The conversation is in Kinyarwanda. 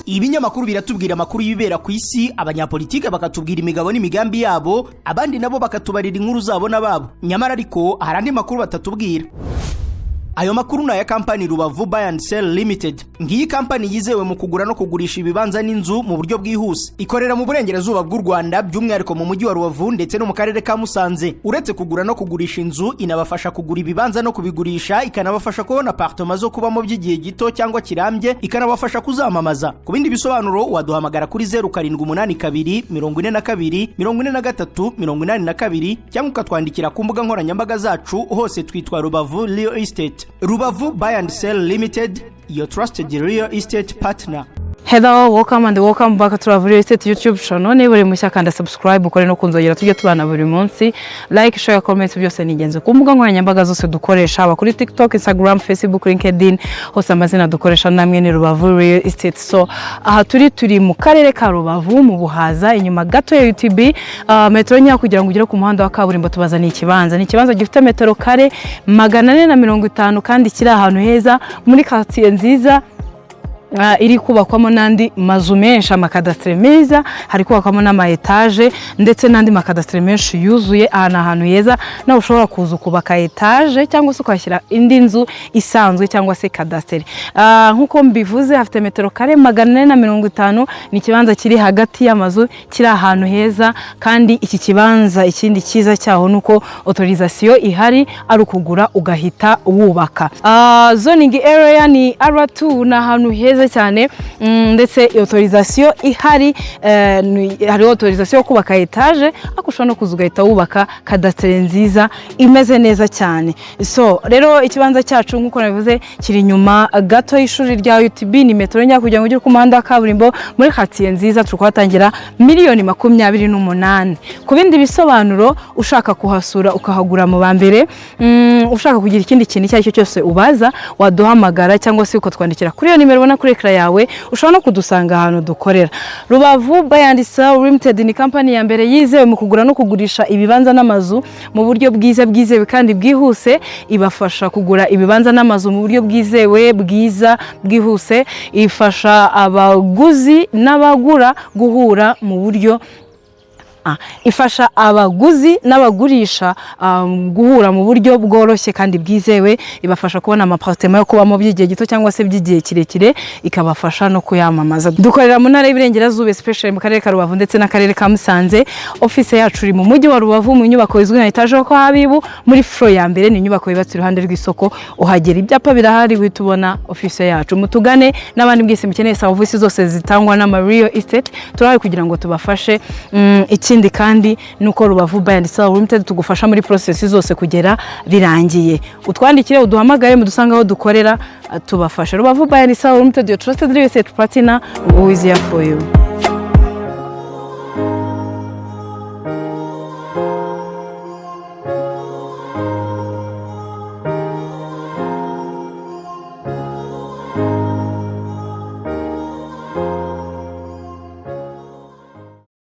Ibinyamakuru biratubwira amakuru y'ibibera ku isi, abanyapolitike bakatubwira imigabo n'imigambi yabo, abandi nabo bakatubarira inkuru zabo n'ababo. Nyamara ariko hari andi makuru batatubwira. Ayo makuru ni aya kampani Rubavu Buy and Sell Limited. Ngiyi kampani yizewe mu kugura no kugurisha ibibanza n'inzu mu buryo bwihuse. Ikorera mu burengerazuba bw'u Rwanda, by'umwihariko mu mujyi wa Rubavu ndetse no mu karere ka Musanze. Uretse kugura no kugurisha inzu, inabafasha kugura ibibanza no kubigurisha, ikanabafasha kubona apartema zo kubamo by'igihe gito cyangwa kirambye, ikanabafasha kuzamamaza. Ku bindi bisobanuro waduhamagara kuri 0782 42 43 82, cyangwa ukatwandikira ku mbuga nkoranyambaga zacu. Hose twitwa Rubavu Real Estate. Rubavu Buy and Sell Limited, your trusted real estate partner. Hello, welcome and welcome back to our Real Estate YouTube channel. Niba uri mushya, kanda subscribe, ukore no kunzogera, tujye tubana buri munsi. Like, share, comment byose ni ingenzi. Ku mbuga nkoranyambaga zose dukoresha, haba kuri TikTok, Instagram, Facebook, LinkedIn, hose amazina dukoresha namwe ni Rubavu Real Estate. So aha turi mu karere ka Rubavu, mu Buhaza, inyuma gato ya UTB, metero nkeya kugira ngo ugere ku muhanda wa kaburimbo. Tubazaniye ikibanza. Ni ikibanza gifite metero kare 450 kandi kiri ahantu heza muri quartier nziza, iri kubakwamo n'andi mazu menshi, amakadasiteri meza. Hari kubakwamo n'ama etaje ndetse n'andi makadasiteri menshi yuzuye. Aha ni ahantu heza nawe ushobora kuza ukubaka etaje cyangwa se ukahashyira indi nzu isanzwe cyangwa se kadasiteri. Nk'uko mbivuze, hafite metero kare 450. Ni ikibanza kiri hagati y'amazu, kiri ahantu heza. Kandi iki kibanza, ikindi cyiza cyaho ni uko autorisation ihari, ari ukugura ugahita wubaka. Zoning area ni R2. Ni ahantu heza cyane, ndetse autorisation ihari, hariho autorisation yo kubaka etaje, ariko ushobora no kuza ugahita wubaka kadasiteri nziza imeze neza cyane. So rero ikibanza cyacu, nk'uko nabivuze, kiri inyuma gato y'ishuri rya UTB. Ni metero nkeya kugira ngo ugere ku muhanda wa kaburimbo, muri quartier nziza. Turi kuhatangira miliyoni 28. Ku bindi bisobanuro, ushaka kuhasura ukahagura mu ba mbere, ushaka kugira ikindi kintu icyo ari cyo cyose ubaza, waduhamagara cyangwa se ukatwandikira kuri iyo nimero ubona kuri écran yawe. Ushobora no kudusanga ahantu dukorera. Rubavu Buy and Sell Limited ni kampani ya mbere yizewe mu kugura no kugurisha ibibanza n'amazu mu buryo bwiza, bwizewe kandi bwihuse. Ibafasha kugura ibibanza n'amazu mu buryo bwizewe, bwiza, bwihuse. Ifasha abaguzi n'abagura guhura mu buryo ifasha abaguzi n'abagurisha guhura mu buryo bworoshye kandi bwizewe. Ibafasha kubona ama apartema yo kubamo by'igihe gito cyangwa se by'igihe kirekire, ikabafasha no kuyamamaza. Dukorera mu ntara y'Iburengerazuba, especially mu karere ka Rubavu ndetse n'akarere ka Musanze. Office yacu iri mu mujyi wa Rubavu, mu nyubako izwi nka etaje yo kwa Habibu, muri floor ya mbere. Ni inyubako yubatse iruhande rw'isoko. Uhagera ibyapa birahari, uhita ubona office yacu. Mutugane n'abandi mwese mukeneye serivisi zose zitangwa n'ama real estate, turahari kugira ngo tubafashe. Ikindi kandi ni uko Rubavu Buy and Sell Limited tugufasha muri process zose kugera birangiye. Utwandikire, uduhamagare, mudusanga aho dukorera, tubafashe. Rubavu Buy and Sell Limited, your trusted real estate partner, who is here for you.